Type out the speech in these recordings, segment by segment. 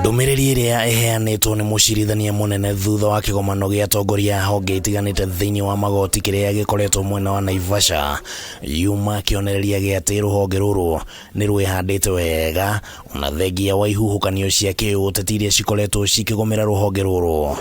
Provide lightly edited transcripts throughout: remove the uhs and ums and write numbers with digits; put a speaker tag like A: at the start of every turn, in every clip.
A: Ndũmĩrĩri ĩrĩa ĩheanĩtwo nĩ mũcirithania mũnene thutha wa kĩgomano gĩa atongoria a honge itiganĩte thĩinĩ wa magoti kĩrĩa gĩkoretwo mwena wa Naivasha yuma kĩonereria gĩa atĩ rũhonge rũrũ nĩ rwĩhandĩte wega ona thengia wa ihuhũkanio cia kĩũteti iria cikoretwo cikĩgũmĩra rũhonge rũrũ.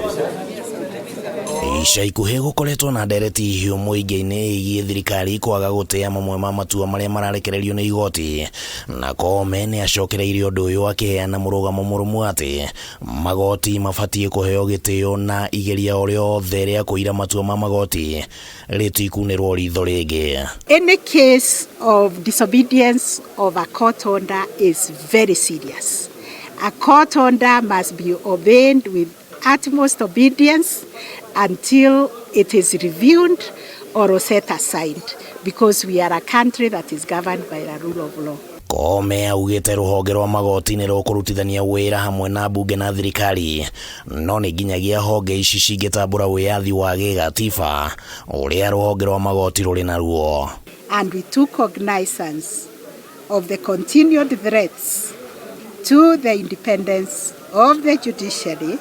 A: Ica ikuhĩ gũkoretwo na ndereti hiũ mũingĩ-inĩ ĩgiĩ thirikari kwaga gũtĩa mamwe ma matua marĩa mararekererio nĩ igoti, na Koome nĩ acokereirie ũndũ ũyũ akĩheana mũrũgamo mũrũmu atĩ magoti mabatiĩ kũheo gĩtĩo na igeria o rĩothe rĩa kũira matua ma magoti rĩtikunĩrwo ritho rĩngĩ.
B: Any case of disobedience of a court order is very serious. A court order must be obeyed with utmost obedience until it is reviewed or set aside, because we are a country that is governed by the rule of law.
A: Koome augĩte rũhonge rwa magoti nĩ rũkũrutithania wĩra hamwe na mbunge na thirikari, no nĩ nginyagia honge ici cingĩtambũra wĩyathi wa gĩgatiba ũrĩa rũhonge rwa magoti rũrĩ naruo.
B: And we took cognizance of the continued threats to the independence of the judiciary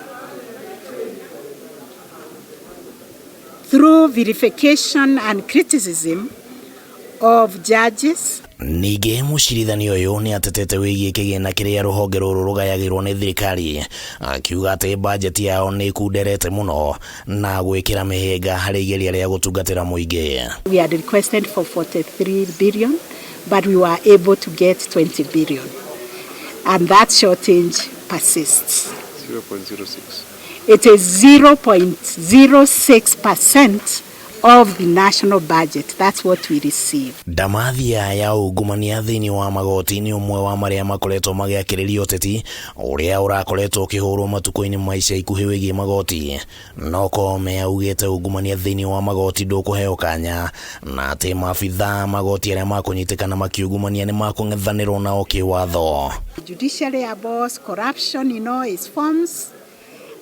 B: through vilification and criticism of judges.
A: Ningĩ mũcirithania ũyũ nĩ atetete wĩgiĩ kĩgĩna kĩrĩa rũhonge rũrũ rũgayagĩrwo nĩ thirikari, akiuga atĩ bajeti yao nĩ ĩkunderete mũno na gwĩkĩra mĩhĩnga harĩ igeria rĩa gũtungatĩra mũingĩ.
B: We had requested for 43 billion, but we were able to get 20 billion. And that shortage persists.
C: 0.06.
B: It is 0.06% of the national budget. That's what we receive.
A: Ndamathia ya ungumania thĩinĩ wa magoti nĩ ũmwe wa marĩa makoretwo magĩakĩrĩria ũteti ũrĩa ũrakoretwo ũkĩhũrwo matukũ-inĩ ma ica ikuhĩ wĩgiĩ magoti. No Koome augĩte ungumania thĩinĩ wa magoti ndũkũheo kanya na atĩ maabithaa magoti arĩa makũnyitĩkana makiungumania nĩ makũng'ethanĩrwo nao kĩwatho.
B: The judiciary abhors corruption in all its forms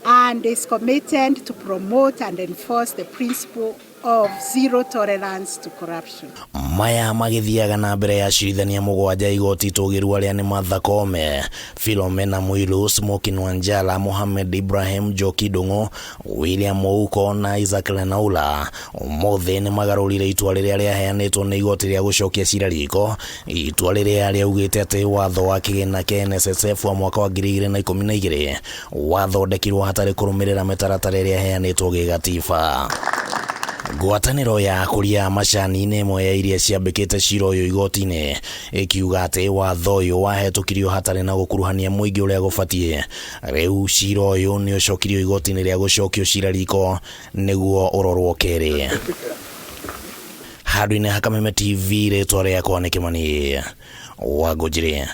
B: and is committed to promote and enforce the principle of zero tolerance to corruption.
A: Maya magĩthiaga na mbere ya acirithania mũgwanja igoti itũgĩru arĩa nĩ Martha Koome, Philomena Mwilu, Smokin Wanjala, Mohamed Ibrahim, Njoki Ndung'u, William Mouko na Isaac Lenaula ũmũthĩ nĩ magarũrire itua rĩrĩa rĩaheanĩtwo nĩ igoti rĩa gũcokia cira riko, itua rĩrĩa rĩaugĩte atĩ watho wa kĩgĩna kĩa NSSF wa mwaka wa 2012 wathondekirwo hatarĩ kũrũmĩrĩra mĩtaratara ĩrĩa ĩheanĩtwo gĩgatiba. Ngwatanĩro ya akũria a macani nĩ ĩmwe ya iria ciambĩkĩte cira ũyũ igoti-inĩ ĩkiuga atĩ watho ũyũ wahetũkirio hatarĩ na gũkuruhania mũingĩ ũrĩa gũbatiĩ. Rĩu cira ũyũ nĩ ũcokirio igoti-inĩ rĩa gũcokio cira riko nĩguo ũrorwo kerĩ. Handũ-inĩ ha Kameme TV, rĩtwa rĩakwa nĩ Kĩmani Wangũnjĩrĩ.